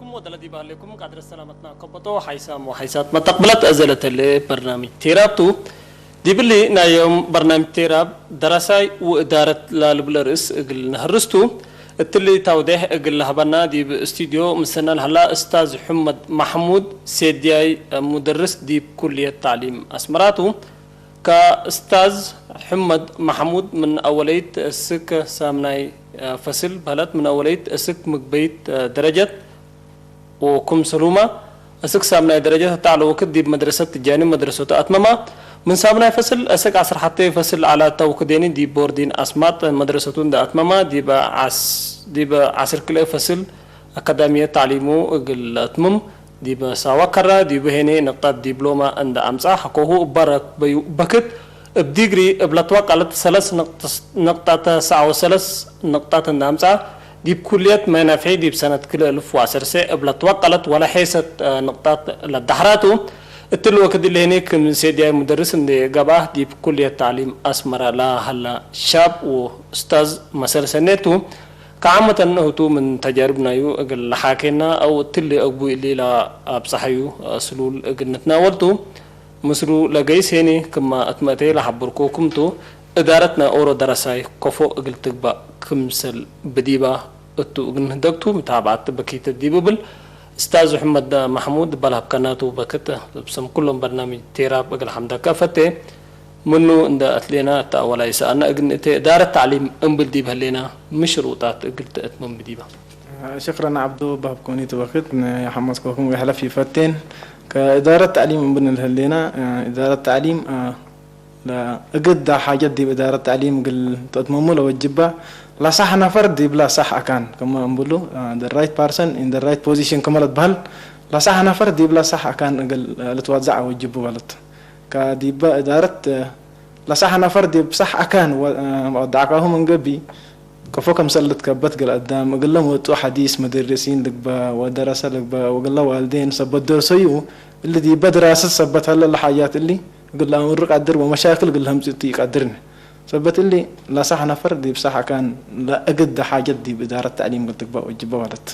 ሞደለ ዲብ ሃሌኩም ቃድረ ሰላመትና ከበጦ ሓይሳም ወሓይሳት መተቅብለት እዘለተለ በርናምጅ ቴራብቱ ዲብሊ ናዮም በርናምጅ ቴራብ ደራሳይ ወእዳረት ላልብለ ርእስ እግል ነህርስቱ እትሊ ታውዴሕ እግል ለህበና ዲብ ስቱዲዮ ምሰና ለህላ እስታዝ ሑመድ ማሕሙድ ሴድያይ ሙደርስ ዲብ ኩልየት ታዕሊም ኣስመራቱ። ከእስታዝ ሕመድ ማሕሙድ ምን አወለይት እስክ ሳምናይ ፈስል በህለት ምን አወለይት እስክ ምግበይት ደረጀት ወኩም ሰሉማ እስክ ሳምናይ ደረጀት እታ ለወክድ ዲብ መድረሰት ትጃኒ መድረሰቱ አትመማ ምን ሳምናይ ፈስል እስክ ዓሰርተ ፈስል አላ እታ ወክዴኒ ዲብ ቦርዲን አስማጥ መድረሰቱ እንደ አትመማ ዲብ ዓስ- ዲብ ዓስር ክልኤ ፈስል አካዳሚየት ታዕሊሙ እግል አትምም ዲብ ሳዋ ከራ ዲብ ሄኔ ንቅጣት ዲብሎማ እንደ አምጻ ሐኮሁ እባ ረክበዩ በክት እብ ዲግሪ እብ ለትዋቀለት ሰለስ ንቅጣተ ሰዓወ ሰለስ ንቅጣት እንደ አምጻ ዲብ ኩልየት መናፍዒ ዲብ ሰነት ክልኤ እልፍ ወዐሰርተ እብ ለትዋቀለት ወለ ሔሰት ንቅጣት ለዳሕራቱ እትሊ ወክድ ለሄኔ ክም ሴድያይ ሙደርስ እንደ ገብአ ዲብ ኩልየት ታዕሊም አስመራ ለሀላ ሻብ ወኡስታዝ መሰል ሰኔቱ ከዓመተን እህቱ ምን ተጃርብ ናዩ እግል ለሓኬና አው እትሊ እግቡ እሊ ለአብጽሐዩ ስሉል እግል ንትናወልቱ ምስሉ ለገይስ ሄኒ ክማ እትመእቴ ለሐብርኮ ክምቱ እዳረት ናይ ኦሮ ደረሳይ ከፎ እግል ትግባእ ክምሰል ብዲባ እቱ እግል ንህደግቱ ምታብዓት በኪተ ዲብ እብል እስታዝ ሕመድ ማሕሙድ በልሃብከናቱ በክት እብ ስም ኩሎም በርናምጅ ቴራብ እግል ሐምደከ ፈቴ። ምኑ እንደ አትሌና እታ አወላይ ሰአና እግን እተ እዳረት ታዕሊም እምብል ዲብ ህሌና ምሽሩጣት እግል ተእትምም ብዲባ። ሽክረን ዓብዶ ባብ ኮኒ ትበክት ንሓመስኮኩም ይሕለፍ ይፈቴን ከእዳረት ታዕሊም እምብል ንህሌና እዳረት ታዕሊም እግድ ሓጀት ዲብ እዳረት ታዕሊም እግል ተእትምሙ ለወጅባ ለሳሕ ነፈር ዲብ ለሳሕ አካን ከማ እምብሉ the right person in the right position ከመ ለትበህል ለሳሕ ነፈር ዲብ ለሳሕ አካን እግል ልትዋዛዕ ወጅቡ በለት። ከዲበ እዳረት ለሳሕ ነፈር ዲብ ሳሕ አካን ወ- መወዳዕካሁ መንገቢ ከፎ ከምሰል ልትከበት ገለ አዳም እግለ መወጡ ሐዲስ መደርሲን ልግበ ወደረሰ ልግበ ወግለ ዋልዴን ሰበት ደርሰዩ እሊ ዲበ ድራሰት ሰበት ሀለ ለሓጃት እሊ እግለ አምሩ ቀድር ወመሻክል እግለ ህምጽቱ ይቀድርን ሰበት እሊ ለሳሕ ነፈር ዲብ ሳሕ አካን ለእግድ ሓጀት ዲብ እዳረት ተዕሊም እግል ትግበእ ወጅበ ማለት።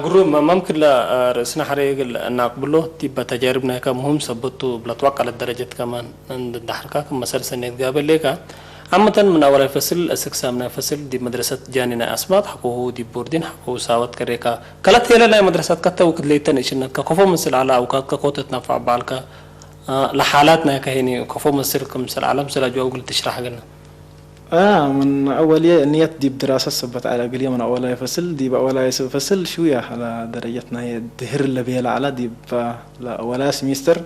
ግሩም መምክን ለርእስና ሐሬ እግል እናቅብሎ ዲበ ተጃርብ ናይካ ምህም ሰበቱ ብለትዋቀለት ደረጀት ከማን እንድዳሕርካ ክም መሰል ሰኔት ጋበ ሌካ ዓመተን ምን አወላይ ፈስል እስክ ሳምናይ ፈስል ዲብ መድረሰት ጃኒ ናይ አስማጥ ሐቆሁ ዲብ ቦርዲን ሐቆሁ ሳወት ከሬካ ከለት ሄለ ናይ መድረሰት ከተው ክድለይተን እሽነትካ ኮፎ ምስል አላ አውካትካ ኮተት ነፋዕ ባልካ ለሓላት ናይካ ሄኒ ኮፎ ምስል ክምስል ዓለም ስለ ጀዋብ እግል ትሽራሕ ገና። ምን አወልየ ንየት ዲብ ድራሰት ሰበት ዐለ እግልየ ምን አወላይ ፈስል ዲብ አወላይ ፈስል ሽውየ ሀላ ደረጀት ናይ ድህር ለቤለ ዐለ ዲብ ለአወላይ ስሚስተር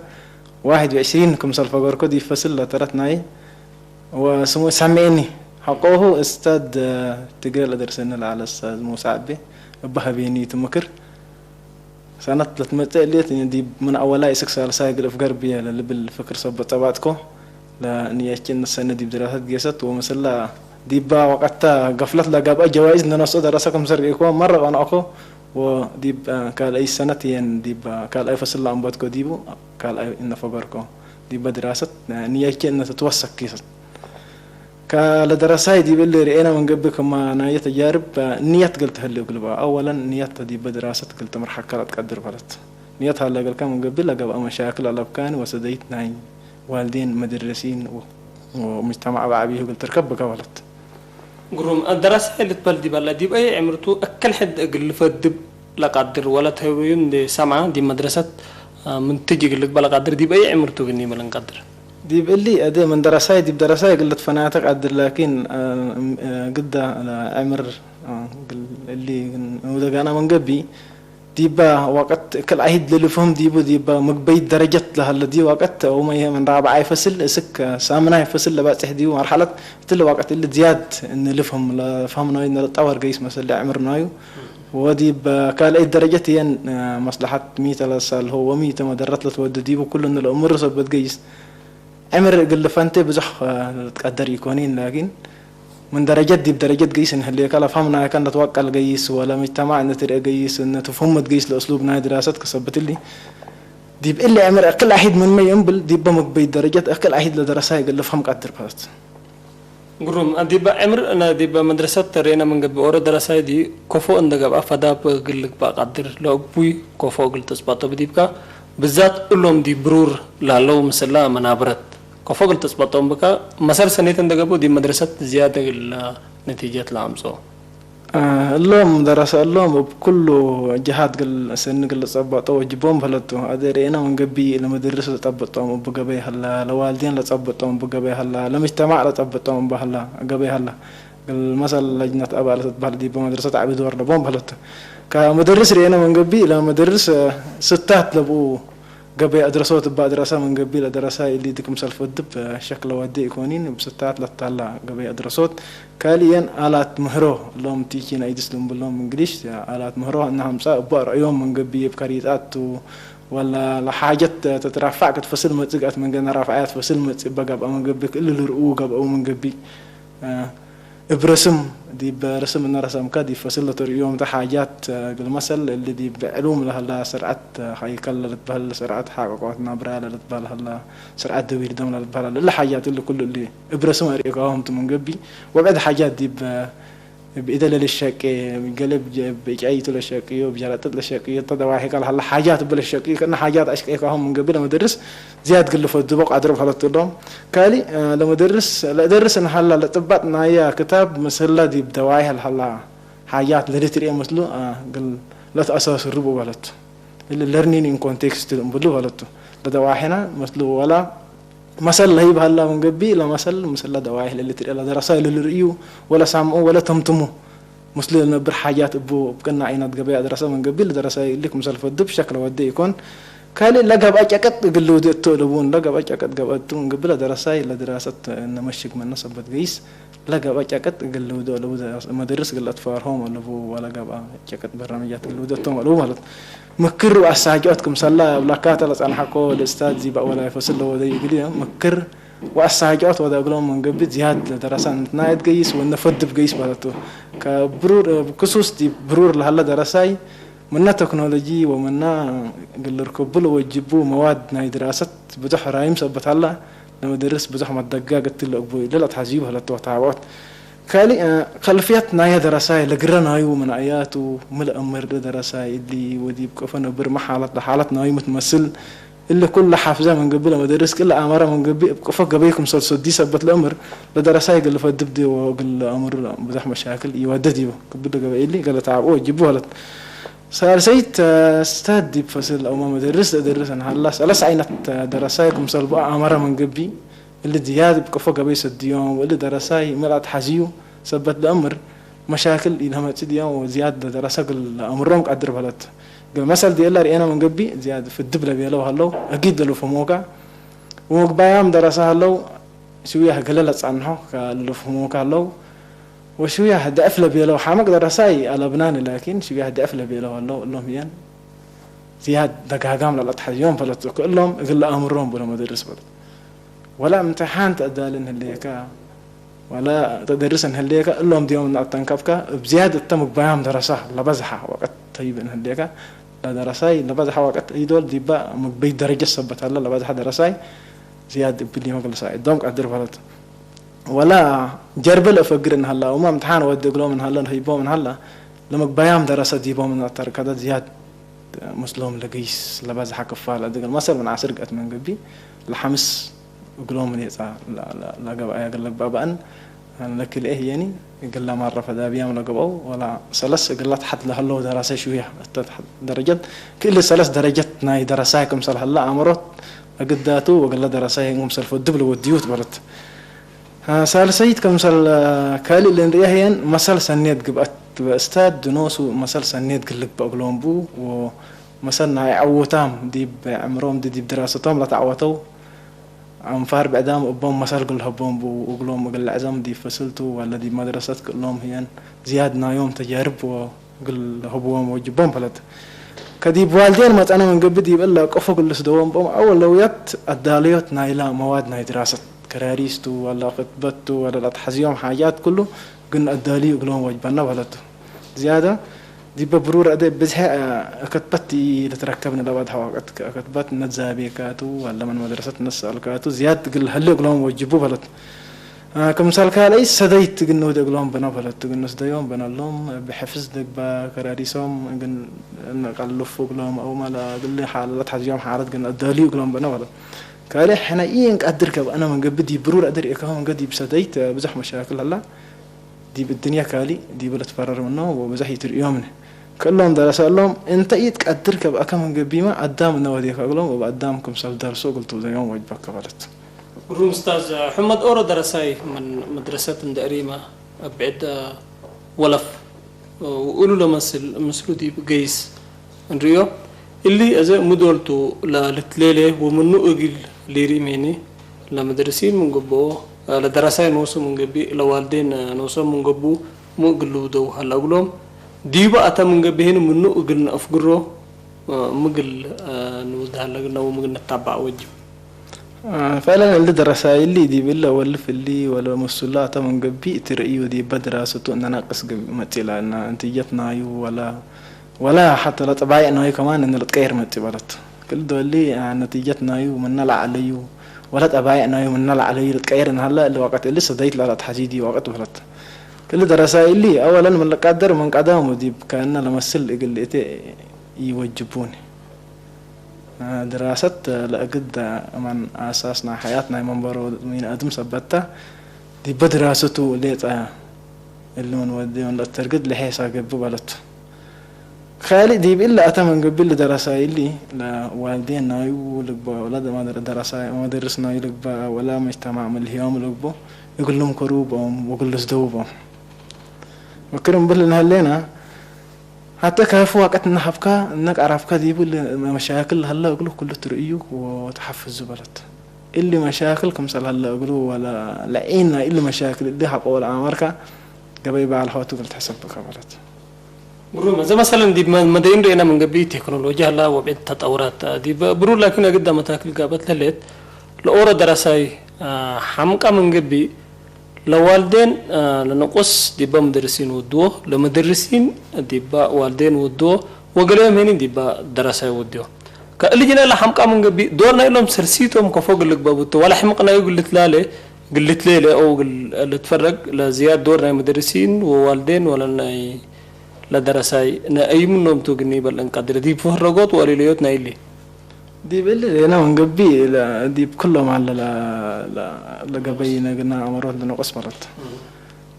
ዋሕድ ወዕሽሪን ክምሰል ፈገርኮ ዲብ ፈስል ለተረት ናይ ወስሙ ሳሜኒ ሐቆሁ እስታድ ትግረ ለደርሰኒ ለዐለ እስታዝ ሙሳ ዐቤ እባ ሀቤኒ ትምክር ሰነት ለትመጽእ እልየት ዲብ ምን አወላይ እስክ ሳልሳይ እግል እፍገር ብየ ለልብል ፍክር ሰበት ጸባጥኮ ለንየችን ሰነ ዲብ ድራሰት ጌሰት ወምስላ ዲባ ወቀታ ገፍለት ለገብአ ጀዋይዝ እንደነስኦ ደረሰ ክምሰር ጌኮ መረ ቀንዕኮ ወዲብ ካልአይ ሰነት የን ዲባ ካልአይ ፈስላ አንበትኮ ዲቡ ካልአይ እነፈገርኮ ዲበ ድራሰት ንየችን እነተትወሰክ ጌሰት ከለደረሳይ ዲብ እሊ ርኤና መንገቢ ክማ ናየ ተጃርብ ንየት ገልተህልዮ ግልባ አወለን ንየት ዲበ ድራሰት ገልተ መርሓከላ ትቀድር በለት ንየት ሃለ ገልካ መንገቢ ለገብአ መሻክል አለብካኒ ወሰደይት ናይ ዋልዴን መደረሲን ወሙጅተማዕ በዓቢሁ ገልተርከብ ብካ በለት። ግሩም ደረሳይ ልትበል ዲበለ ዲብ አይ ዕምርቱ እክል ሕድ እግል ልፈድብ ለቃድር ወለ ተህብዩ እንዴ ሰምዓ ዲብ መድረሰት ምን ትጅ እግል ልግበ ለቃድር ዲብ አይ ዕምርቱ ግኒ መለንቃድር። ዲብ እሊ፣ እዴ ምን ደረሳይ ዲብ ደረሳይ እግል ልትፈናተ ቀድር፣ ላኪን፣ አ፣ አ፣ ግዳ ለዕምር፣ አ፣ እግል እሊ ንውደጋና መንገቢ፣ ዲባ ወቀት ክል አይድ ለልፍሁም ዲቡ፣ ዲባ ምግበይት ደረጀት ለሀለ ዲ ወቀት፣ ወመ ምን ራብዓይ ፈስል እስክ ሳምናይ ፈስል ለባጽሕ ዲቡ መርሐለት፣ እትለ ወቀት እሊ ዝያድ እንልፍሁም ለፈህምናዩ ነለጣወር ገይስ መሰል ለዕምርናዩ፣ ወዲብ ካልአይት ደረጀት የን፣ አ፣ መስለሐት ሚተ ለሳልሆ ወሚተ መደረት ለትወደ ዲቡ፣ ኩሉ እንለ እምሩ ሰበት ገይስ፣ ዕምር እግል ልፈንቴ ብዙሕ ልትቀደር ኢኮኒን፣ ላኪን ምን ደረጀት ዲብ ደረጀት ገይስ እንህሌከ፣ ለፈህምናይከ እነትወቀል ገይስ፣ ወለ ምጅተማዕ እነትርኤ ገይስ፣ እነትፍሁምት ገይስ ለእስሉብ ናይ ድራሰት ከሰብትሊ፣ ዲብ እሊ ዕምር እክል አሒድ ምንመ ይእምብል፣ ዲበ ምግበይት ደረጀት እክል አሒድ ለደረሳይ እግል ልፍሀም ቀድር በት። ግሩም ኣዲባ ዕምር ዲባ መድረሰት ተሬና መንገቢ ኦሮ ደረሳይ ዲ ኮፎ እንደ ገብኣ ፈዳብ ግል ግባ ቃድር ለእቡይ ኮፎ ግል ተጽባጦ ብዲብካ ብዛት እሎም ዲ ብሩር ላለው ምስላ መናብረት ኮፎ ግል ተጽባጦም ብካ መሰል ሰኔት እንደ ገቡ ዲ መድረሰት ዝያደ ግል ነቲጀት ለኣምጾ። እሎም ደረሰ እሎም እብ ኩሉ ጀሃት ግል ሰኒ ግል ጸበጦ ወጅቦም በለቱ። ኣደ ርኤና መንገቢ ለመድርስ ለጸበጦም እብ ገበይ ሀላ፣ ለዋልዴን ለጸበጦም እብ ገበይ ሀላ፣ ለምጅተማዕ ለጸበጦም እብ ሀላ፣ ገበይ ሀላ። ግል መሰል ለጅነት ኣባል ትትበሃል ዲቦ መድረሰት ዓቢ ዶር ለቦም በለቱ። ከመድርስ ርኤና መንገቢ ለመድርስ ስታት ለብኡ ገበይ ኣድረሶት እባ ኣድረሳ መንገቢ ለደረሳ ኢሊ ድክም ሰልፍ ወድብ ሸክለ ወዲ ኢኮኒን ብስታት ለታላ ገበይ ኣድረሶት ካልእየን ኣላት ምህሮ ሎም ቲቺ ናይ ድስ ልምብሎም እንግሊሽ ኣላት ምህሮ እና ሀምጻ እባ ርእዮም መንገቢ የብ ከሪጣቱ ወላ ለሓጀት ተትራፋዕ ክትፈስል መጽእ ጋት መንገና ራፍዓያ ትፈስል መጽእ እባ ጋብኣ መንገቢ ክእል ልርኡ ጋብኣው መንገቢ እብ ረስም ዲብ ረስም እናረሰምካ ዲብ ፈስል ለተርእዮም እተ ሓጃት እግል መሰል እሊ ዲብ ዕሉም ለህላ ስርዓት ሃይከል ለልትበህል ስርዓት ሓቀቆት ናብራ ለልትበህል ህላ ስርዓት ደዊር ደም ለልትበህል እሊ ሓጃት እሊ ኩሉ እሊ እብ ረስም ኣርእካሆም ትምንገቢ ወብዕድ ሓጃት ዲብ ብኢደ ለልሸቄ ገለ ብጫይቱ ለሸቅዮ ብጀራጥጥ ለሸቅዮ ተደዋሒካ ለሃላ ሓጃት እብ ለሸቅዮ ከእነ ሓጃት ኣሽቀይካሆም ምንገቢ ለመደርስ ዝያድ ግልፎ ድቦ ቃድሮ በሃለትሎም። ካሊ ለመደርስ ለእደርስ እንሃላ ለጥባጥ ናያ ክታብ ምስላ ዲብ ደዋይሕ ለሃላ ሓያት ለልትርኤ መስሉ ግል ለትኣሳስሩ ብበለቱ። እሊ ለርኒን ኢን ኮንቴክስት እምብሉ በለቱ። ለደዋይሕና መስሉ ወላ መሰል ለሂብ ሃላ መንገቢ ለመሰል ምስላ ደዋይሕ ለልትርኤ ለደረሳ ለልርእዩ ወለ ሳምኡ ወለ ተምትሙ። ምስሉ ለነብር ሓያት እቡ እብ ቅና ዓይነት ገበያ ደረሰ መንገቢ ለደረሳይ እሊ ክምሰል ፈድብ ሸክ ለወደ ኢኮን። ካልእ ለገብአ ጨቀጥ እግል ልውድእ እቶ እልቡን ለገብአ ጨቀጥ ገብአ እቱ መንገቢ ለደረሳይ ለድራሰት እነመሽግ መነ ሰበት ገይስ ለገብአ ጨቀጥ እግል ልውድእ እልቡ መደርስ እግል አትፋርሆም አለቡ ወለ ገብአ ጨቀጥ በራመጃት እግል ልውድእ እቶም አለቡ ማለት ምክር ወአሳሃጅኦት ክምሰላ እብላካ ተለጸንሐኮ ለእስታድ ዚባእ ወላ ይፈስል ለወደይ እግል ምክር ወአሳሃጅኦት ወደ እግሎም መንገቢ ዝያድ ለደረሳ እንትናየት ገይስ ወነፈድብ ገይስ ባለቱ። ከብሩር ክሱስ ዲ ብሩር ለሃለ ደረሳይ ምና ተክኖሎጂ ወምና ግልር ክብል ወጅቡ መዋድ ናይ ድራሰት ብዙሕ ራይም ሰበት ሃላ ለመደርስ ብዙሕ መደጋ ገትል ለእግቦ ኢለ ለትሓዝዩ በለቶ ተሃብኦት። ካልእ ከልፍያት ናየ ደረሳይ ለግረ ናዩ ምንእያቱ ምልእምር ደረሳይ እሊ ወዲብ ቀፈ ነብር መሓለት ለሓለት ናዩ ምትመስል እሊ ኩሉ ሓፍዛ መንገቢ ለመደርስ ቅለ ኣመራ መንገቢ እብ ቅፎ ገበይ ክምሰል ሶዲ ሰበት ለእምር ለደረሳይ ገለ ፈድብ ዲ ወግል ለእምር ብዙሕ መሻክል ይወደድ ይቡ ክብድ ገበይ እሊ ገለ ተዓብኦ ወጅቡ ሀለት። ሳልሰይት ስታድ ዲብ ፈስል ለእማ መደርስ ለደርስ እንሃላ ሰለስ ዓይነት ደረሳይ ክምሰል ብኣ ኣመራ መንገቢ እሊ ዝያድ እብ ቅፎ ገበይ ሰድዮም ወእሊ ደረሳይ መልኣት ሓዝዩ ሰበት ለእምር መሻክል ኢልሀመጽእ ድዮም ወዝያድ ለደረሰ ግል ለእምሮም ቀድር በለት። ግል መሰል ዲኤላ ርኤና መንገቢ ዝያድ ፍድብ ለቤለው ሀለው እጊድ ለልፍህሞካ ወመግባያም ደረሰ ሀለው ሽውያህ ገለ ለጻንሖ ለልፍህሞካ ሀለው ወሽውያህ ደዕፍ ለቤለው ሓመቅ ደረሳይ ኣለብናን ላኪን ሽውያህ ደዕፍ ለቤለው ሀለው እሎም ህየን ዝያድ ደጋጋም ለለትሐዝዮም ፈለቱ ክእሎም እግል ለእምሮም ብሎ መደርስ በለት። ወላ እምትሓን ተእዳልን ህልየካ ወላ ተደርስ እንህልየካ እሎም ድዮም እናተንከፍካ እብ ዝያድ እተ ምግባያም ደረሳ ለበዝሓ ወቀት ተይብ እንህልየካ ለደረሳይ ለበዝሓ ወቀት ኢዶል ዲባ ምግበይ ደረጀት ሰበት ሀለ ለበዝሓ ደረሳይ ዝያድ እብል መግለሳ እዶም ቀድር በለት። ወላ ጀርበ ለእፈግር እንሃላ እማ እምትሓን ወዲ እግሎም እንሃለ ንህይቦም እንሃላ ለመግባያም ደረሰ ዲቦም እናተርከደ ዝያድ ምስሎም ለገይስ ለበዝሓ ክፋል እድግል መሰል ምን ዓስር ገእት መንገቢ ለሓምስ እግሎም ሌጻ ለገብኣያ ገለባባእን ለክልኤ ህየኒ እግል ለማረፈ ዳብያም ለገብአው ወላ ሰለስ እግላት ሓት ለሀለው ደራሳይ ሽውያ እተ ደረጀት ክእል ሰለስ ደረጀት ናይ ደራሳይ ክምሰል ሀላ ኣእምሮት እግዳቱ ወግለ ደራሳይ ክምሰል ፈድብ ለወድዩት በለት። ሳልሰይት ከምሰል ካልእ ለንርእያ ህየን መሰል ሰኔት ግብአት በእስታድ ድኖሱ መሰል ሰኔት ግልበ እግሎም ቡ ወመሰል ናይ ዐውታም ዲብ ዕምሮም ዲብ ድራሰቶም ለተዐወተው ኣንፋር ብዕዳም እቦም መሰል ግልሀቦም ቡ እግሎም እግል ዕዘም ዲብ ፈስልቱ ወለ ዲብ መድረሰት ክእሎም ህየን ዝያድ ናዮም ተጃርብ ወግል ህብዎም ወጅቦም ፈለት። ከዲብ ዋልዴን መጠነ መንገቢ ዲብ እለ ቅፉ ግልስደዎም ቦም አወለውያት አዳለዮት ናይላ መዋድ ናይ ድራሰት ከራሪስቱ ወላ ክትበቱ ወላ ለትሐዝዮም ሓጃት ኩሉ ግን አዳልዩ እግሎም ወጅበና በለቱ። ዝያዳ ዲበ ብሩር አደ ብዝሐ ክትበት ልትረከብ ንለባድ ሐዋቀት ክትበት ነዛቤካቱ ወላ ምን መድረሰት ነሰአልካቱ ዝያድ ግል ሀሊ እግሎም ወጅቡ በለቱ። ክምሳል ካልኣይ ሰደይት ትግንው ደግሎም በና ፈለት ትግንስ ደዮም በናሎም ብሕፍዝ ደግባ ከራዲሶም ግን ነቃልፉ ግሎም ኣው ማላ ግሊ ሓለላት ሓዚዮም ሓረት ግን ኣዳልዩ ግሎም በና ፈለት ካልእ ሕና ኢየን ቃድር ከብ ኣነ መንገቢ ዲብሩ ላእድር ኤካ መንገዲ ብሰደይት ብዙሕ መሻክል ኣላ ዲብ እድንያ ካሊ ዲብ ለትፈረር ምኖ ወብዙሕ ይትርእዮምኒ ክእሎም ደረሰሎም እንተ ኢት ቃድር ከብ ኣካ መንገቢማ ኣዳም እነወዴካ ግሎም ወብ ኣዳም ክምሳል ደርሶ ግልቱ ዘዮም ወጅበካ ፈለት ግሩም ስታዝ ሕመድ ኦሮ ደረሳይ ምን መድረሰት እንደ እሪማ ኣብ ዕደ ወለፍ ውእሉ ለመስል ምስሉ ዲብ ገይስ እንርእዮ እሊ እዘ ምዶልቱ ለልትሌሌ ወምኑ እግል ሊሪ ሜኒ ለመድርሲን ምንገብኦ ለደረሳይ ኖሱ ምንገቢ ለዋልዴን ኖሶም ምንገቡ ምእግሉ ደው ሀላ እግሎም ዲበ ኣተ ምንገቢ ሄን ምኑ እግል ነአፍግሮ ምግል ንውልድ ሀለግና ወምግል ነታባዕ ወጅብ። ፈለን እሊ ደረሳይ እሊ ዲብ እለ ወልፍ እሊ ወለ ሙሱላ እተ መንገቢ እቲ ርእዩ ዲበ ድራሰቱ እነናቅስ መጺላ እና እንትየት ናዩ ወላ ወላ ሓተ ለጠባይዕ ናዩ ከማን እነ ልትቀየር መጺ በለት ክል ዶሊ ነትየት ናዩ ምነ ለዓለዩ ወላ ጠባይዕ ናዩ ምነ ለዓለዩ ልትቀየር እንሃለ እሊ ወቀት እሊ ሰደይት ላላ ተሓዚዲ ወቀት በለት ክል ደረሳይ እሊ ኣወለን ምን ለቃደር ምን ቀዳሙ ዲብ ከእነ ለመስል እግል እቴ ይወጅቡኒ ድራሰት ለእግድ እማን ኣሳስ ናይ ሓያት ናይ መንበሮ ሚን ኣድም ሰበታ ዲበ ድራሰቱ ሌጠ እሊ ምን ወዲ ምን ለእተርግድ ለሔሳ ገብ በለቱ። ካሊ ዲብ እሊ ኣተ መንገቢ እሊ ደረሳ እሊ ለዋልዴን ናዩ ልግባ ወላ ደረሳ መደርስ ናዩ ልግባ ወላ መጅተማዕ ምልህዮም ልግቦ እግሉም ከሩ በኦም ወግሉስ ደው በኦም። ምክር እምብል እንሀሌና حتى كيف وقت نحبك نك عرفك ديبو مشاكل هلا أقول كل ترئيو وتحفزو بلد اللي مشاكل كم سال هلا أقول ولا لعينا اللي مشاكل اللي حق ولا عمرك قبي بعل حوتو قلت حسب بك بلد ብሩመ ዘ መሰለን ዲብ መደይን ርኤና መንገቢ ቴክኖሎጂ ሀላ ወብዕድ ተጠውራት ዲብ ብሩ ላኪን ኣግዳ መታክል ጋበት ለሌት ለኦረ ደረሳይ ሓምቃ መንገቢ ለዋልዴን ለነቁስ ዲበ መደርሲን ወድዎ ለመደርሲን ዲባ ዋልዴን ወድዎ ወገለዮም ሄኒን ዲባ ደረሳይ ወድዮ ከእልጅነ ለሐምቃ መንገቢ ዶር ናይ ሎም ሰልሲቶም ከፎ ግልግበቡቶ ዋላ ሕምቅ ናዩ ግልትላለ ግልትሌለ ኦ ልትፈረግ ለዝያድ ዶር ናይ መደርሲን ወዋልዴን ወላ ናይ ለደረሳይ ነአይምኖምቱ ግኒ በል እንቀድር ዲብ ፈረጎት ወሊለዮት ናይሊ ዲብ እሊ ሌና መንገቢ ዲብ ክሎም አለ ለገበይ ነግና አመሮት ልነቆስ ማለት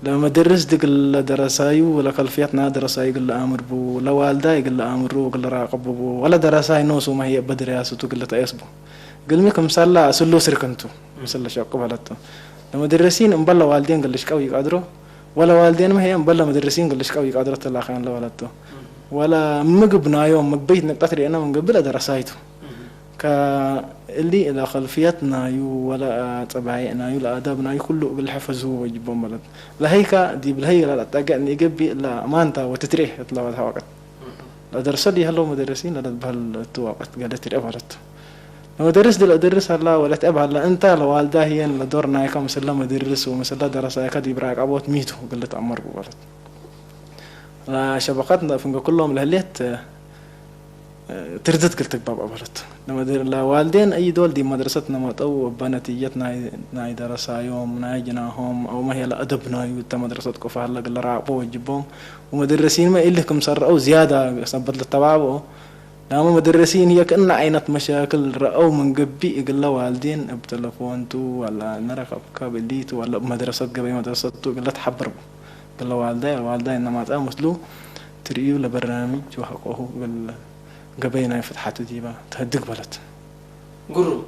ለመደርስ ድግ ለደረሳዩ ለከልፍያት ና ደረሳዩ ግለ አምርቡ ለዋልዳይ ግለ አምሩ ግለ ራቀብቡ ወለ ደረሳይ ኖሱ ማህየ በድርያስቱ ግለ ተየስቡ ግልሚ ክምሳላ ስሎ ስርክንቱ ምስለ ሸቁ በለቱ ለመደረሲን እምበለ ዋልዴን ግልሽቀው ይቀድሮ ወለ ዋልዴን መህየ እምበለ መደረሲን ግልሽቀው ይቀድሮ ተላኸን ለበለቱ ወለ ምግብ ናዮም ምግበይት ነቅጣት ሪአና መንገብል አደረሳይቱ ከእሊ ለኸልፍየት ናዩ ወለ ጠባይዕ ናዩ ለአዳብ ናዩ ኩሉ እግል ሕፈዝዎ ወጅቦም በለት ለሀይካ ዲብ ለሀይ ለጠገዕ ንገብእ ለማንታ ወትትሬሕ ለበልሃ ወቀት ለደርሰ ዲሀለው መደረሲን ለለትበህል እቱ ወቀት ገለ ትርአ በለቱ ለመደርስ ዲ ለደርስ ሀላ ወለትዕብ ሀላ እንታ ለዋልዳ ህየን ለዶር ናይካ ምስለ መደርስ ወምስለ ደረሳይካ ዲብ ራቀቦት ሚቱ ግልት አመርቡ በለት ለሸበከት ፍንገ ኩሎም ለህሌት ትርድት ግል ትግባብ በለት ለዋልዴን እይ ዶል ዲብ መድረሰት ነመጠው እበ ነትየት ናይ ደረሳዮም ናይ ጅናሆም አው መሄለ አደብ ናዩ እተ መድረሰት ቁፋ ሀለ ግለ ራቀቦ ወጅቦም ወመደረሲንመ እልህ ክም ሰርአው ዝያዳ ሰበት ለተባብኦ ዳመ መደረሲን ህየ ክእነ ዓይነት መሻክል ረአው ምን ገብእ እግለ ዋልዴን እብ ተለፎንቱ ወላ ነረከብከ ብሊቱ ወላ እብ መድረሰት ገበይ መድረሰቱ እግለ ተሐብር እግለ ዋልዳይ ዋልዳይ እነማጻ ምስሉ ትርእዩ ለበርናምጅ ወሐቆሁ እግል ገበይ ናይ ፍትሐቱ ዲባ ተህድግ በለት። ግሩም።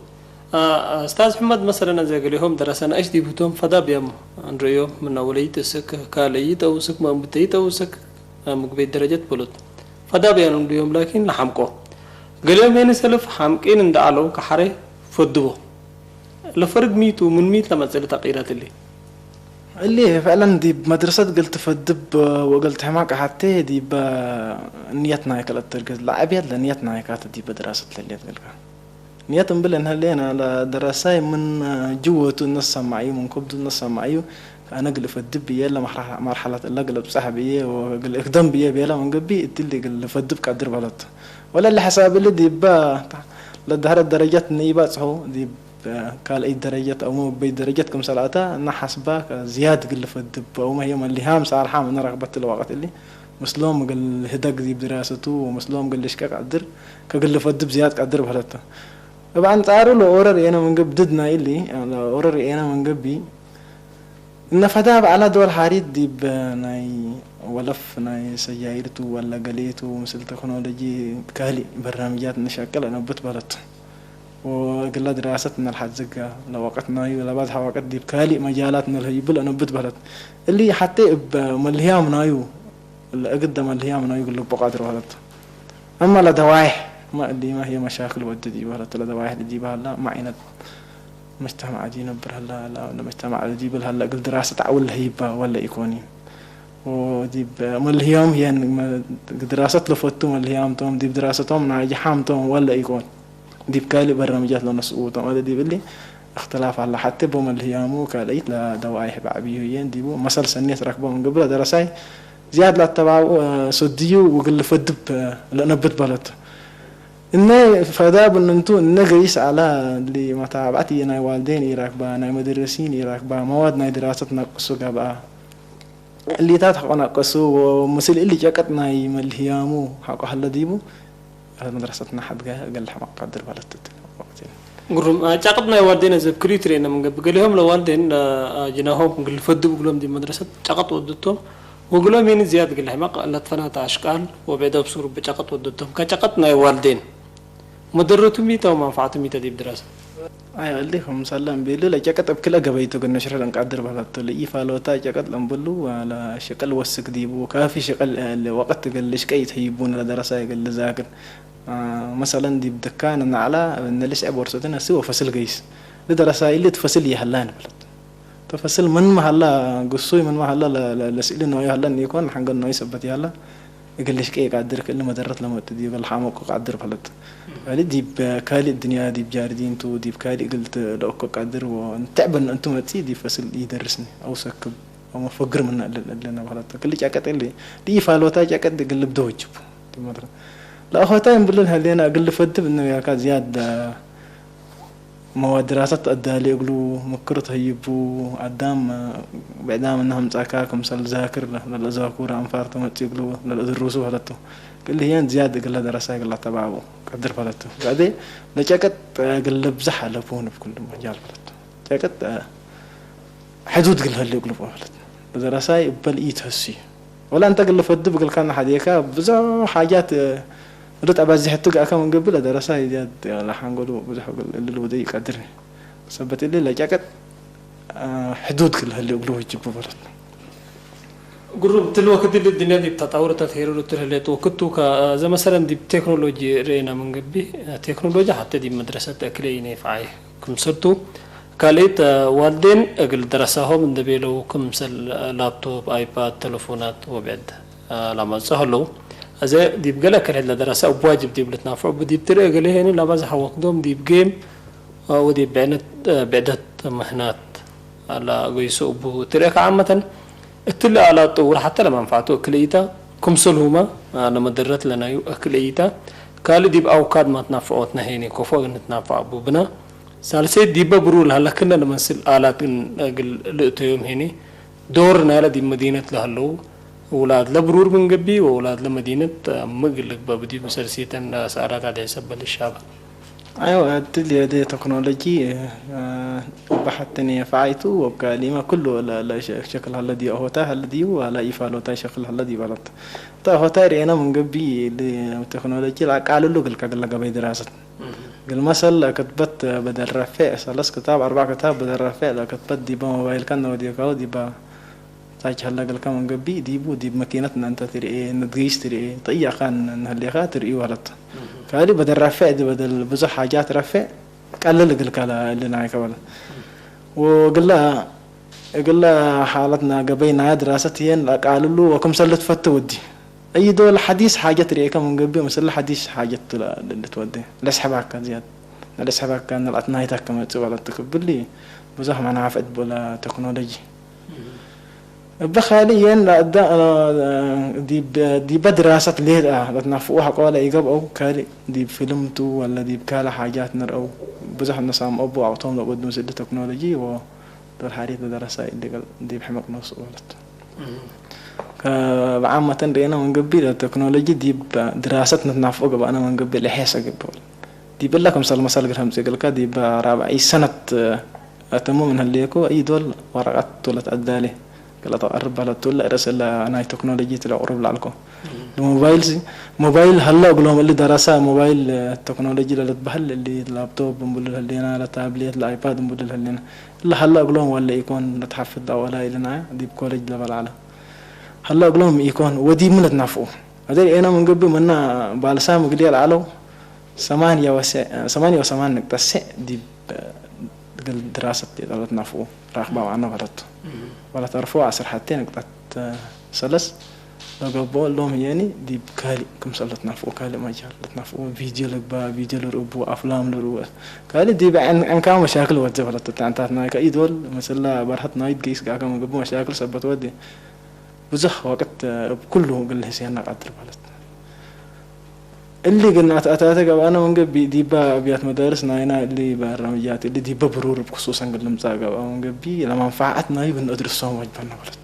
ኡስታዝ ሕመድ መሰለን አዘ ገሌሆም ደረሰ ነአሽ ዲብቶም ፈዳ ብያም እንርእዮም ምና ወለይት እስክ ካልእይት አው እስክ መእምብተይት አው እስክ ምግበይት ደረጀት በሎት ፈዳ ብያን እንርእዮም ላኪን ለሓምቆ ገሌዮም ሄኒ ሰልፍ ሓምቂን እንደ አለው ከሓሬ ፈድቦ ለፈርግ ሚቱ ምን ሚት ለመጸለ ተቂረት እሊ እሊ ፈዕለን ዲብ መድረሰት ገልትፈድብ ወገልትሕማቅ ሓቴ ዲበ ንየት ናይከ ለተርገዝ ለዐብየት ለንየት ናይካተ ዲበ ድራሰት ለልየት ገልካ ንየት እምብል እንሀሌና ለደረሳይ ምን ጅወቱ እነሰማዕዩ ምን ከብዱ እነሰማዕዩ ከአነ ግልፈድብ ብዬ ለመርሐላት እለ ግለብጻሕ ብዬ ወግልእክደም ብዬ ቤለ መንገቢ እትሊ ግልፈድብ ቀድር በለቱ ወለሊ ሐሳብ እሊ ዲበ ለዳህረት ደረጀት ንኢባጽሑ ዲብ ካልኣይ ደረጀት ኣው መበይ ደረጀት ከም ሰላታ እና ሓስባ ዝያድ ግልፈ ድብ ኣው መህየ መልሃም ሳልሓ ምን ረክበት ለዋቀት እሊ ምስሎም ግል ህደግ ዲብ ድራሰቱ ወምስሎም ግል ሽቀ ቀድር ከግልፈ ድብ ዝያድ ቀድር በለተ። እብ ኣንጻሩ ለኦረር የነ መንገብ ድድ ናይ እሊ ኦረር የነ መንገቢ እነፈዳ በዓላ ዶል ሓሪት ዲብ ናይ ወለፍ ናይ ሰጃይርቱ ወላ ገሌቱ ምስል ቴክኖሎጂ ካልእ በራምጃት ንሸቅል ኣነብት በለቱ። ወእግላ ድራሰት ነልሓዝጋ ለወቀት ናዩ ለባዝሓ ወቀት ዲብ ካልእ መጃላት ነልህይብል ኣነብት በለት። እሊ ሓቴ እብ መልህያም ናዩ ለእግደ መልህያም ናዩ ግልቦ ቃድር በለት። ኣማ ለደዋይሕ ማ እሊማ ህየ መሻክል ወድድ ይበለት ለደዋይሕ ልዲበ ሀላ ማ ዓይነት መጅተማዕ ዲ ነብር ሀላ ለመጅተማዕ ዲብል ሀላ እግል ድራሰት ዓውል ለህይባ ወለ ኢኮኒ። ወዲብ መልህያም ህየን ድራሰት ለፈቱ መልህያም ቶም ዲብ ድራሰቶም ናጅሓም ቶም ወለ ኢኮን። ዲብ ካልእ በረምጃት ለነስኡ ቶም ኣለ ዲብ እሊ እክትላፍ ኣላ። ሓቴ ቦ መልህያሙ ካልኣይት ለደዋይሕ በዕብዩ ህየን ዲቡ መሰል ሰኔት ረክቦ እንግብለ ደረሳይ ዝያድ ላተባብኡ ሰድዩ ውግል ፈድብ ለነብት በለቱ። እነ ፈዳ ብንንቱ እነ ገይስ ኣላ እሊ መታብዓት እየ ናይ ዋልዴን ኢራክባ ናይ መደረሲን ኢራክባ መዋድ ናይ ድራሰት ናቅሱ ገብኣ እሊታት ሓቆ ናቀሱ ወምስል እሊ ጨቀጥ ናይ መልህያሙ ሓቆ ሀለ ዲቡ መድረሰትና ሓድጋ ገል ሕማቅ ቃድር ባለት ትትል ወቅት ግሩም እ፣ ጫቅጥ ናይ ዋልዴን ዘብ ክልዩ ትርእየና መንገቢ ገሊሆም ለዋልዴን እ፣ ጅናሆም ግልፈዱ ብግሎም ዲ መድረሰት ጫቅጥ ወድቶም ወግሎም ይን ዝያድ ግል ሕማቅ ለትፈናት ኣሽቃል ወብዕደ ብሱር ብጫቅጥ ወድቶም ከጫቅጥ ናይ ዋልዴን መደረቱ ሚታ ወመንፋዕቱ ሚታ ዲብ ድረሰ ኣይ እሊ ከም ሰላም ቤሉ ለጨቀጥ ኣብ ክልአ ገበይቱ ግን ነሽረ ለንቃድር ባላቶ ለኢፋሎታ ጨቀጥ ለንብሉ ለሸቀል ወስክ ዲቡ ካፊ ሸቀል ወቀት ገል ሽቀይ ተይቡን ለደረሳ ገል ዛክር መሰለን ዲብ ደካ ነናዕላ ነልስዐ ቦርሶትን እሲ ወፈስል ገይስ ለደረሳ ኢሊ ትፈስል ይሃላ ንብለት ተፈስል ምን መሃላ ግሱይ ምን መሃላ ለስእሊ ነዋዩ ሃላ ኒኮን ሓንገን ነዋዩ ሰበት ይሃላ እግል ሽቀይ ቃድር ክእል መደረት ለመጥ ዲብ ለሓመቆ ቃድር ፈለት። ካሊ ዲብ ካልእ ድንያ ዲብ ጃርዲንቱ ዲብ ካልእ እግል ለእኮ ቃድር ወንትዕ በን እንቱ መጺ ዲብ ፈስል ይደርስኒ ኣው ሰክብ ኣው መፈግር ምና እልል እልልና ፈለት። ክል ጫቀጥ እሊ ዲፋሎታ ጫቀጥ እግል ልብደ ወጅቡ። ለእኾታ ይንብልን ሀሌና እግል ልፈድብ እነ ያካ ዝያድ መዋድ ድራሰት ኣዳሊ እግሉ ምክር ተህይቡ ኣዳም ብዕዳም እና ህምጻካ ክምሰል ዛክር ለለዛኩር ኣንፋር ተመጺ እግሉ ለለድሩሱ በለቱ። ክልህየን ዝያድ እግለ ደረሳ እግላ ተባቡ ቀድር በለቱ። ጋዴ ለጨቀጥ እግል ብዛሕ ኣለቡ ንብ ኩሉ መጃል በለቱ። ጨቀጥ ሕዱድ እግል ህሊ እግሉ በለት። ለደረሳይ እበል ኢተሲ ወላ እንተ እግል ፈድብ እግልካ ናሓዴካ ብዙሕ ሓጃት እሉ ጠባዚሕቱ ጋእካ መንገቢ ለደረሳይ ዝያድ ለሓንጎሉ ብዙሕ እግል እልል ወደ ይቀድር። ሰበት እሊ ለጨቀጥ ሕዱድ ክልህሊ እግሉ ወጅቡ በለት። ግሩም ትል ወክድ ል ድንያ ዲብ ተጣውር ተትሄሩ ትልህሌት ወክቱ ከዘመሰለን ዲብ ቴክኖሎጂ ርእና መንገቢ ቴክኖሎጂ ሓተ ዲብ መድረሰት እክለ ይነፍዓይ ክምሰልቱ ካልኢት ዋልዴን እግል ደረሳሆም እንደቤለው ክምሰል ላፕቶፕ፣ ኣይፓድ፣ ተለፎናት ወብዕድ ላመጽእ ኣለዉ። እዚ ዲብ ገለ ከልሄት ለደረሳ እብ ዋጅብ ዲብ ልትናፍዑ ብዲብ ትርኢ ገለ ሄኒ ላባዝሓ ወክዶም ዲብ ጌም ወዲብ ብዕነት ብዕደት ምህናት ኣላ ገይሶ እቡ ትርኢ ከዓመተን እትሊ ኣላ ጥውር ሓተ ለመንፋዕቱ እክል እይታ ክምሰልሁማ ለመደረት ለናዩ እክል እይታ ካልእ ዲብ ኣውካድ ማትናፍዖትና ሄኒ ኮፎ ንትናፍዕ እቡ ብና ሳልሰይት ዲበ ብሩር ለሀለክነ ለመስል ኣላት ግን እግል ልእተዮም ሄኒ ዶር ናይለ ዲብ መዲነት ለሀለው ውላድ ለብሩር ምን ገቢ ወውላድ ለመዲነት ምግ ልግበብ ዲብ መሰልሲተን ሰኣላት ኣደ ሰበል ሻባ። ኣይወ እድል የደ ተክኖሎጂ እባሓትን የፈዓይቱ ወብካ ሊማ ኩሉ ሸክል ሀለ ዲዩ ሆታ ሀለ ዲዩ ዋላ ኢፋሎታ ሸክል ሀለ ዲዩ በለት። እታ ሆታ ርኤና ምን ገቢ ተክኖሎጂ ላቃልሉ ግልካ ግላ ገበይ ድራሰት ግል መሰል ለከትበት በደል ረፌዕ ሰለስ ክታብ ኣርባዕ ክታብ በደል ረፌዕ ለከትበት ዲባ ሞባይልካ ነወዲካው ዲባ ታች ሀላ ገልካ መንገቢ ዲቡ ዲብ መኪነት እናንተ ትርኤ ነትገይስ ትርኤ ጠያኻን እንህሌኻ ትርእዩ በለት። ካልእ በደል ረፌዕ ዲ በደል ብዙሕ ሓጃት ረፌዕ ቀልል እግልካ እልና ኣይከበለ ወግላ እግላ ሓለትና ገበይ ናያ ድራሰት እየን ለቃልሉ ወክምሰል ልትፈት ወዲ እይ ዶል ሓዲስ ሓጀት ርኤካ መንገቢ ምስል ሓዲስ ሓጀት ልትወደ ለስሕባካ ዝያድ ለስሕባካ ንልኣት ናይታ ከመጽእ በለት ትክብሊ ብዙሕ መናፍዕት ቦላ ቴክኖሎጂ እበ ካልእ የን ዲበ ድራሰት ሌት ለትናፍኡ ሐቆለ ይገብአው ካልእ ዲብ ፊልምቱ ወለ ዲብ ካልእ ሓጃት ንርአው ብዙሕ ነሳምኦ ብዋቅቶም ለበዱ ምስል ቴክኖሎጂ ወዶል ሓሪት ለደረሳ ኢሊገል ዲብ ሕመቅ ነፍሱ በለት። ከብዓመተን ርኤና መንገቢ ለቴክኖሎጂ ዲብ ድራሰት ነትናፍኦ ገብአና መንገቢ ለሐሰ ገብአል። ዲብ እላ ክምሰል መሰል ግር ሀምጽ እግልካ ዲብ ራብዓይ ሰነት አተሙ ምን ህሌኮ እይ ዶል ወረቀት ቶለት አዳሌ ገለ ተቀርብ በለት ቶለ ርእስ እላ ናይ ቴክኖሎጂ ትለ ቅሩብ ላልኮ ሞባይል ሲ ሞባይል ሀላ እግሎም እሊ ደረሳ ሞባይል ቴክኖሎጂ ለለትበህል እሊ ላፕቶፕ እንብሉ ህሌና ለታብሌት ለአይፓድ እንብሉ ህሌና እላ ሀላ እግሎም ወለ ኢኮን ለትሓፍድ አወላ ኢልና ዲብ ኮሌጅ ለበላዕለ ሀላ እግሎም ኢኮን ወዲብ ምን ለትናፍቁ አደር ኤና መንገቢ መና ባልሳ ምግልየ ለአለው ሰማንያ ወሰ- ሰማንያ ወሰማንያ ነጥቢ ተስዕ ዲብ እግል ድራሰት የጠለት ናፍቁ ራክባ ዋና በለቱ ወላ ተርፎ ዓስር ሓቴ ነጥቢ ሰለስ ለገብኦ ሎም ህየኒ ዲብ ካልእ ክምሰል ለትናፍቁ ካልእ መጃል ለትናፍቁ ቪድዮ ልግባ ቪድዮ ልርቡ አፍላም ልርቡ ካልእ ዲብ ዕን- ዕንካ መሻክል ወደ በለቱ ተንታት ናይ ከኢዶል መስላ በርሀት ናይት ገይስ ጋከ መገቡ መሻክል ሰበት ወደ ብዙሕ ወቅት እብ ኩሉ እግል ህስየና ቃድር በለት። እሊ ግን አትአታተ ገብአነ መንገቢ ዲባ አብያት መዳርስ ናይና እሊ በራምጃት እሊ ዲበ ብሩር እብ ክሱሰን ግን ልምጻእ ገብአ መንገቢ ለመንፋዓት ናዩ ግን እድርሶም ወጅበና በለት።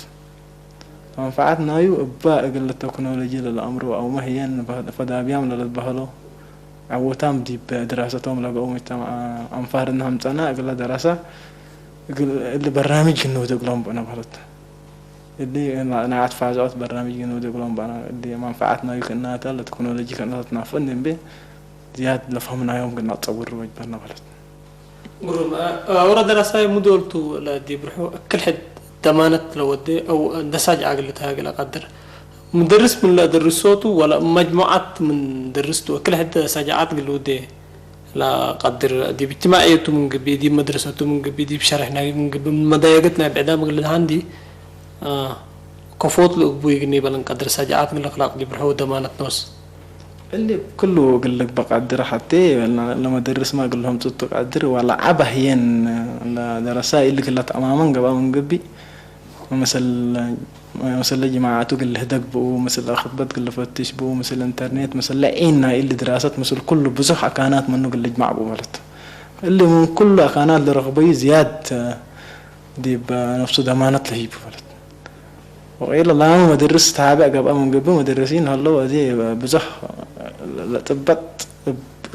ለመንፋዓት ናዩ እባ እግል ለተክኖሎጂ ለለአምሮ አውመ ህየን ፈዳብያም ለለትበህሎ አወታም ዲብ ድራሰቶም ለገኡ ሙጅተማዕ አንፋር እና ሀምጸና እግለ ደረሳ እግል እሊ በራምጅ ክንውድ እግሎም ብእነ በለት። እሊ ናይ አትፋዘኦት በራምጅ ግን ወደ ግሎም ባና እሊ መንፈዓት ናዩ ከእናታ ለቴክኖሎጂ ከእናታ ትናፍን እንቤ ዝያድ ለፈህምናዮም ግን አጸውር ወጅበና ማለት። ግሩም። አውረ ደራሳይ ሙዶልቱ ለዲብርሑ እክል ሕድ ደማነት ለወደ አው ደሳጅ አግልታ ያግለ ቀድር ሙደርስ ምን ለደርሶቱ ወላ መጅሙዓት ምን ደርስቱ እክል ሕድ ሳጃዓት ግልውዴ ለቀድር ዲብ እጅትማዕየቱ ምን ግቢ፣ ዲብ መድረሰቱ ምን ግቢ፣ ዲብ ሸርሕ ናይ ምን ግቢ፣ ምን መዳየገት ናይ ብዕዳም እግል ሃንዲ፣ አ፣ ከፎት ልእግቡ ይግኒ በለን ቀድር ሳጃዓት እግል አክላቅ ዲብ ርሑ ደማነት ኖስ። እሊ ክሉ እግል ልግበ ቀድር ሐቴ ለመደርስማ እግል ሀምጹቱ ቀድር ዋላ ዐባ ህየን ለደረሳ ኢሊ ክላ ተአማመን ገብአ ምን ግቢ፣ መሰል መሰለ ጅማዓቱ እግል ልህደግ ብኡ፣ ምስል አኽትበት እግል ልፈትሽ ብኡ፣ ምስል ኢንተርኔት፣ ምስለ ዒን ናይ እሊ ድራሰት፣ ምስል ኩሉ ብዙሕ አካናት መኑ እግል ልጅማዕ ብኡ ማለት። እሊ ምን ኩሉ አካናት ለረኽበዩ ዝያድ ዲብ ነፍሱ ደማነት ለህይቡ ማለት። ወቂለ ላሙ መደርስ ታብዕ ገብአ ምን ግብ መደርሲን ሀለው፣ እዚ ብዙሕ ለጥበጥ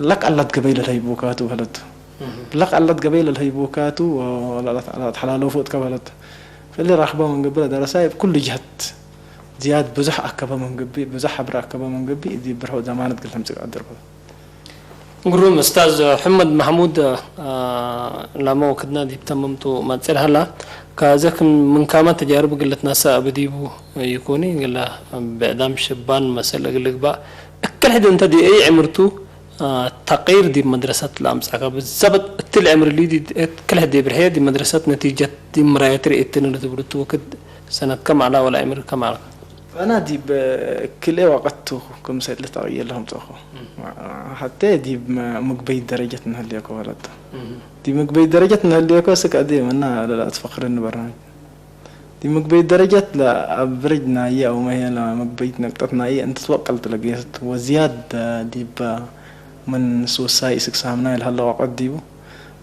ለቅ አላት ገበይ ለልሀይቡካቱ በለቱ። ለቅ አላት ገበይ ለልሀይቡካቱ ለአትሐላለፉ እትከ በለቱ። እሊ ራክበ ምን ግብ ለደረሳይ እብ ኩሉ ጀህት ዝያድ ብዙሕ አከበ ምን ግቢ፣ ብዙሕ ሕብሪ አከበ ምን ግቢ፣ እዲ ብርሆ ደማነት እግል ተምጽእ ቀድር በለቱ። ግሩም እስታዝ ሑመድ ማሕሙድ፣ አ፣ ላመ ወክድና ዲብ ተመምቱ መጽር ሀላ፣ ካዘክ ምን ካማ ተጃርብ እግል ልትነሳ እብ ዲቡ ይኩኒ፣ እግለ ብዕዳም ሽባን መሰል እግል ልግባእ፣ እክል ሕድ እንተ ዲአይ ዕምርቱ፣ አ፣ ተቅይር ዲብ መድረሰት ለአምጻካ፣ ብዘበት እትል ዕምር ሊ ዲ-፣ እክል ሕድ ዲብ ርሕየ ዲብ መድረሰት ነቲጀት ዲብ ምራየት ርኤትኒ ልትብልቱ ወክድ ሰነት ከም ዐላ ወላ ዕምር ከም ዐልካ? አና ዲብ ክልኤ ወቀት ቱ ክምሰል ተቅየ ለህምጸኹ። ሐቴ ዲብ መ-፣ ምግበይ ደረጀት እንህልየኮ በለቶ። ዲብ ምግበይ ደረጀት እንህልየኮ እስክ አዲ መና ለላ ትፈክርኒ በርናምጅ። ዲብ ምግበይ ደረጀት ለአብረጅ ናየ አው መሄ ለመግበይት ነቅጠት ናየ እንት ትወቀልት ለገየሰት ወዝያድ ዲብ ምን ሱሳይ እስክ ሳምና ለሀለ ወቀት ዲቡ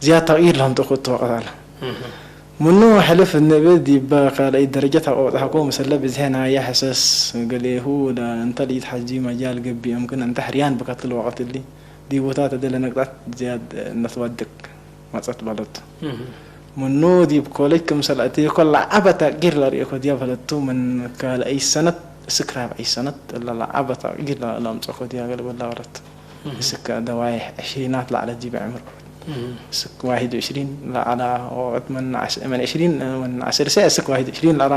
ዝያድ ተቅይር ለህምጠኮ እት ወቀት አለ። ምኑ ሕልፍ እንብል ዲበ ካልአይ ደረጀት አቆብጣሕኮ፣ ምሰለ ብዝሔ ናየ ሕሰስ ገሌሁ እንተ ለኢትሐዚ መጃል ገብእ፣ እምክን እንተ ሕርያን ብከትል ወቀት እሊ ዲቦታት እደ ለነቅጣት ዝያድ እነትወድቅ መጸት በለቱ። ምኑ ዲብ ኮሌጅ ክምሰል አቴኮ ለዐበ ተቅይር ለርእየኮ ዲያ በለቱ፣ ምን ካልአይ ሰነት እስክ ራብዐይ ሰነት እለ ለዐበ ተቅይር ለአምጸኮ ዲያ ገለ በላ በለቱ። እስክ ደዋይ ዕሽሪናት ለዐለ ዲብ ዕምር። እስክ ዋሂድ ዕሽሪን ለዐላ ወቅት ምን ዓስ-፣ ምን ዕሽሪን ምን ዓሰርተ እስክ ዋሂድ ዕሽሪን ለዐላ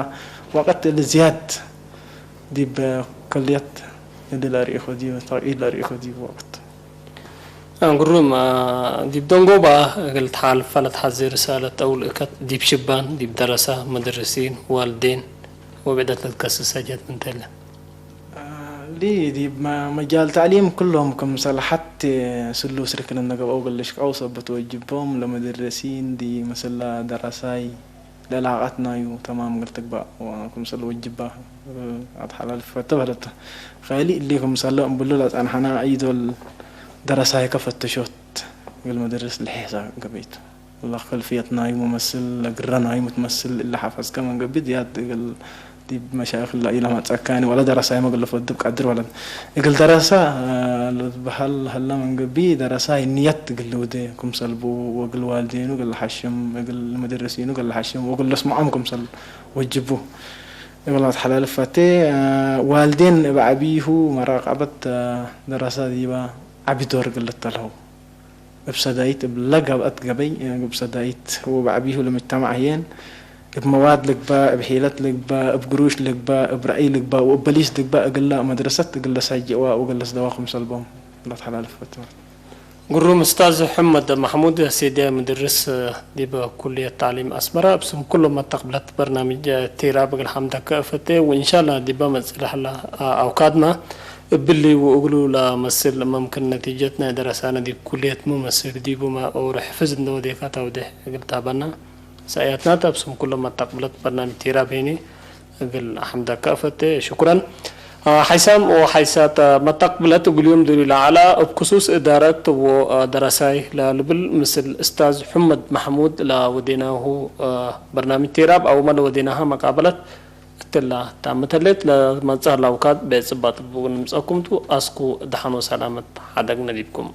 ወቅት እሊ ዝያድ ዲብ ከልየት እሊ ለርእይኮ ዲብ ተቅይድ ለርእይኮ ዲብ ወቅት። ግሩም፣ አ፣ ዲብ ደንጎባ እግል ተሓልፈ ለትሓዜ ርሳለት አው ልእከት ዲብ ሽባን፣ ዲብ ደረሳ፣ መደርሲን፣ ዋልዴን ወብዕደት ለትከስስ ሐጃት ምን ተለ? ሊ ዲብ መ-፣ መጃል ተዕሊም ክሎም ክምሰል ሐቴ ስሉስ ርክን እነ ገብአው እግል ልሽቀው ሰበት ወጅቦም ለመደረሲን ዲ ምስለ ደረሳይ ለላቃት ናዩ ተማም ግል ትግባእ ወክምሰል ወጅባ ኣትሓላልፍ ፈተ በለተ። ኸሊ እሊ ክምሰለ እምብሉ ለጸንሐና ኢዶል ደረሳይ ከፈተሾት ግል መድርስ ልሕሳ ገበይት። ለኸልፍየት ናዩ መመስል ለግረ ናዩ ምትመስል እለ ሓፈዝከ መንገቢት ያድ ግል ዲብ መሻይኽ ላ ኢላ መጸካኒ ወለ ደረሳይ መግለፎ ድብ ቀድር ወለን። እግል ደረሳ ልትበሃል ሀላ መንገቢ ደረሳይ ንየት እግል ልውዴ ክምሰልቡ ወግል ዋልዴኑ እግል ሓሽም እግል መደረሲኑ እግል ሓሽም ወግል ለስምዖም ክምሰል ወጅቡ። እግል ኣትሓላልፍ ፈቴ ዋልዴን እብ ዓቢሁ መራቃበት ደረሳ ዲባ ዓቢ ዶር እግል ልተልሀው። እብ ሰዳይት እብ ለገብአት ገበይ እብ ሰዳይት ወበዓቢሁ ለምጅተማዕ ህዬን እብ መዋድ ልግባእ፣ እብ ሒለት ልግባእ፣ እብ ግሩሽ ልግባእ፣ እብ ረአይ ልግባእ ወእብ በሊስ ልግባእ እግላ መድረሰት እግል ለሳጅእዋ ወእግል ለስደዋ ክምሰልቦም ለትሐላልፍ ፈትወ። ግሩም እስታዝ ሕመድ ማሕሙድ ሴድያ ምድርስ ዲበ ኩልየት ታዕሊም ኣስመራ፣ እብ ስም ኩሎም ኣተቅብለት በርናምጅ ቴራብ እግል ሓምደከ እፈቴ ወእንሻላ ዲበ መጽእ ለሀላ ኣውካድና እብሊ ወእግሉ ለመስል መምክን ነቲጀት ናይ ደረሳነ ዲብ ኩልየት ሙ መስል ዲቡ ማ ኦሮ ሕፍዝ እንደ ወዴካ ታውዴ እግል ታበና ሰእያትናት ኣብ ስም ኩሎም ኣተቅብለት በርናምጅ ቴራብ ሄኒ እግል ሓምደካ እፈቴ። ሽኩረን። ሓይሳም ወሓይሳት መተቅብለት እግልዮም ድሪ ለዓላ እብ ክሱስ እዳረት ወደረሳይ ለልብል ምስል እስታዝ ሑመድ ማሕሙድ ለወዴናሁ በርናምጅ ቴራብ ኣውመ ለወዴናሃ መቃበለት እትላ ታምተሌት ለመጽእ ላውካት ቤት ጽባጥ ብኡ ንምጸኩምቱ ኣስኩ ደሓኖ ሰላመት ሓደግ ነዲብኩም።